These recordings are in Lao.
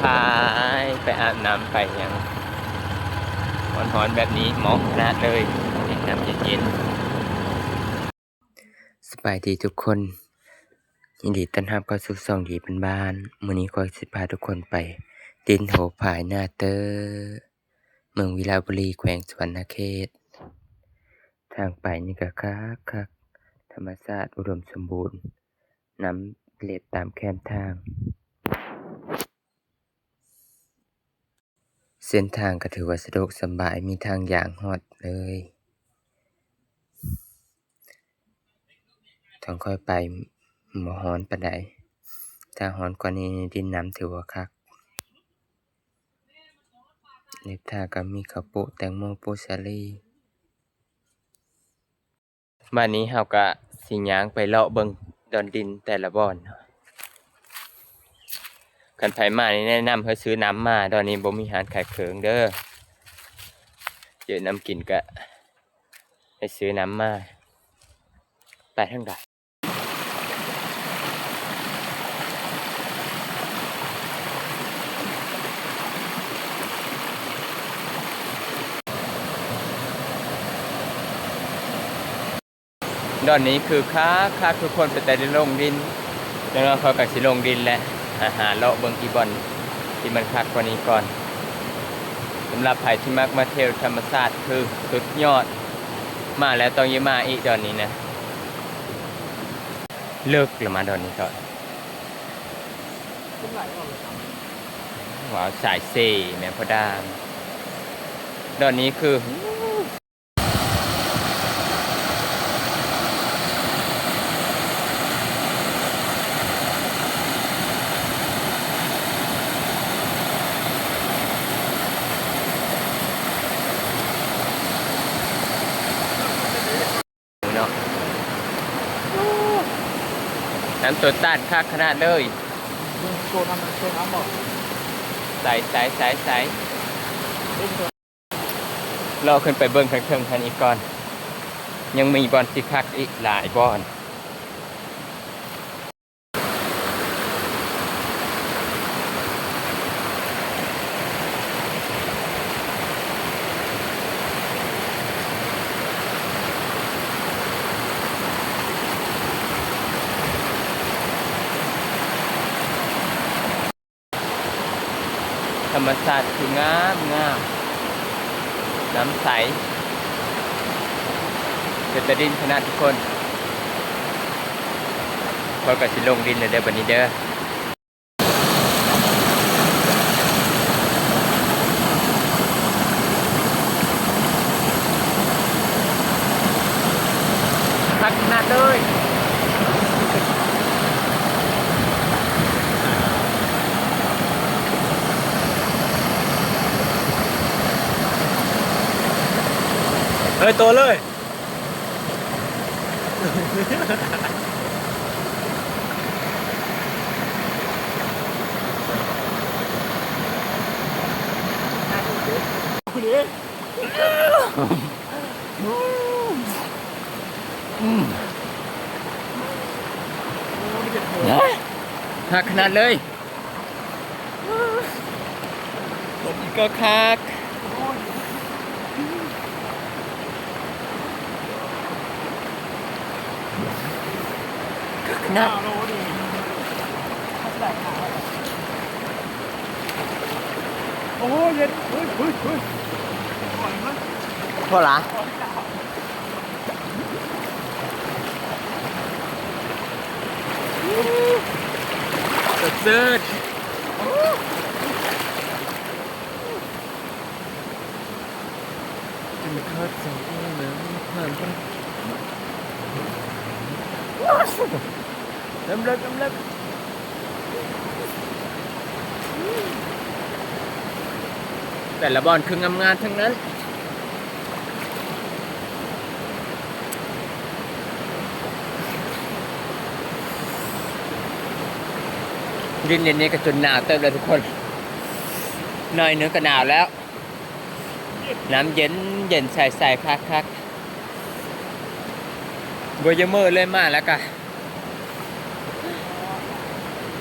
ພາຍ ໄປອາບນ້ຳໄປຫຍັງ ຮ້ອນໆແບບນີ້ເໝາະຂະໜາດເລີຍ ເປັນນ້ຳເຢັນໆ. ສະບາຍດີທຸກຄົນ ຍິນດີຕ້ອນຮັບເຂົ້າສູ່ຊ່ອງດີບ້ານໆ. ມື້ນີ້ຂ້ອຍຊິພາທຸກຄົນໄປຫຼິ້ນໂຮພາຍໜ້າເຕີ ເມືອງວິລະບູລີ ແຂວງສະຫວັນນະເຂດ. ທາງໄປນີ້ກໍຄັກໆ ທຳມະຊາດອຸດົມສົມບູນ ນ້ຳເລັດຕາມແຄມທາງ. ເສັ້ນທາງກໍຖືວ່າສະດວກສະບາຍ ມີທາງຢາງຮອດເລີຍ. ທາງຂ້ອຍໄປບໍ່ຮ້ອນປານໃດ, ຖ້າຮ້ອນກວ່ານີ້ດິນນ້ຳຖືວ່າຄັກ. ເລັບທ່າກໍມີເຂົ້າໂພດ ແຕງໂມ ໂພດສາລີ. ບາດນີ້ເຮົາກະຊິຍ່າງໄປເລາະເບິ່ງດອນດິນແຕ່ລະບ່ອນ. ຄັນໃຜມານີ້ແນະນຳໃຫ້ຊື້ນ້ຳມາ, ດອນນີ້ບໍ່ມີຮ້ານຂາຍເຄື່ອງເດີ. ເຈີນ້ຳກິນກະໃຫ້ຊື້ນ້ຳມາ. ໄປທາງໃດ? ດອນນີ້ຄືຄັກໆ ທຸກຄົນ ເປັນຕາໄດ້ລົງດິນ. ຈັກໜ້ອຍຂ້ອຍກໍຊິລົງດິນແຫຼະ ຫາ ຫາເລາະເບິ່ງອີ່ບ່ອນທີ່ມັນຄັກກວ່ານີ້ກ່ອນ. ສຳລັບໃຜທີ່ມັກມາທ່ຽວທຳມະຊາດ ຄືສຸດຍອດ, ມາແລ້ວຕ້ອງຢ່າມາອີກດອນນີ້ນະ. ເລິກລະມາດອນນີ້ເທາະ. ວ້າວ ສາຍເຊແມ່ນພໍ່ດາມ. ດອນນີ້ຄື ເນາະ ນ້ຳຕົວຕາດຄັກຂະໜາດເລີຍ. ເບິ່ງໂຊນນ້ຳ ໂຊນນ້ຳບໍ່? ໃສ ໃສ ໃສ ໃສ. ເລາະຂຶ້ນໄປເບິ່ງທາງເທິງຫັ້ນອີກກ່ອນ, ຍັງມີບ່ອນທີ່ຄັກອີກຫຼາຍບ່ອນ. ທຳມະຊາດຄືງາມໆ ນ້ຳໃສ ເປັນຕາດິນຂະໜາດທຸກຄົນ. ຂ້ອຍກໍຊິລົງດິນແລ້ວເດີ ບັດນີ້ເດີ. ຄັກຂະໜາດເລີຍ. ເອີ ໂຕເລີຍ. ຄັກຂະໜາດເລີຍ. ຕົບອີກກໍຄັກ. ຄັກຂະໜາດ. ໂອ້ ເຢັນ. ເຮີ້ຍ ເຮີ້ຍ ເຮີ້ຍ. ພໍລະ. ສົດຊື່ນ. ກິນເຂົ້າເຈົ້າແລ້ວຜ່ານໄປ. ນ້ຳເລິກ ນ້ຳເລິກ. ແຕ່ລະບ່ອນຄືງາມໆ ທັງນັ້ນ. ດິນເດຍວນີ້ກໍຈົນໜາວເຕີບແລ້ວທຸກຄົນ, ໜ້ອຍໜຶ່ງກໍໜາວແລ້ວ. ນ້ຳເຢັນໆ ໃສໆ ຄັກໆ. ບໍ່ຢາກເມີເລີຍ, ມາແລ້ວກະ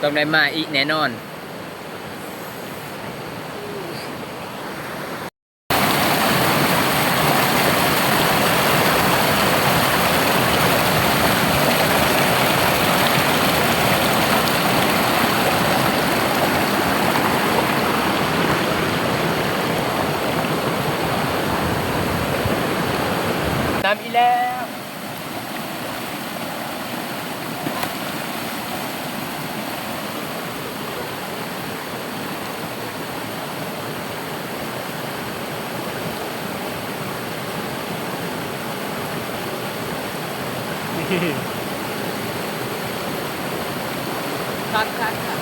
ຕ້ອງໄດ້ມາອີກແນ່ນອນ. ຄັກໆ ຄັກ.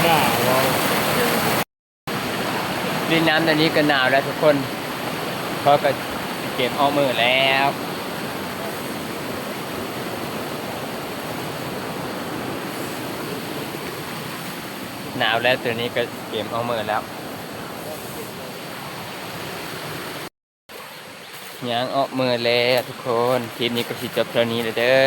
ໜາວເວົ້າ. ຫຼິ້ນນ້ຳດຽວນີ້ກໍໜາວແລ້ວທຸກຄົນ, ເພາະກໍຊິເກມອອກມື້ແລ້ວ. ໜາວແລ້ວ ດຽວນີ້ກໍຊິເກມອອກມື້ແລ້ວ. ຍ່າງອອກມື້ແລ້ວທຸກຄົນ, ຄລິບນີ້ກໍຊິຈົບເທົ່ານີ້ແຫຼະເດີ.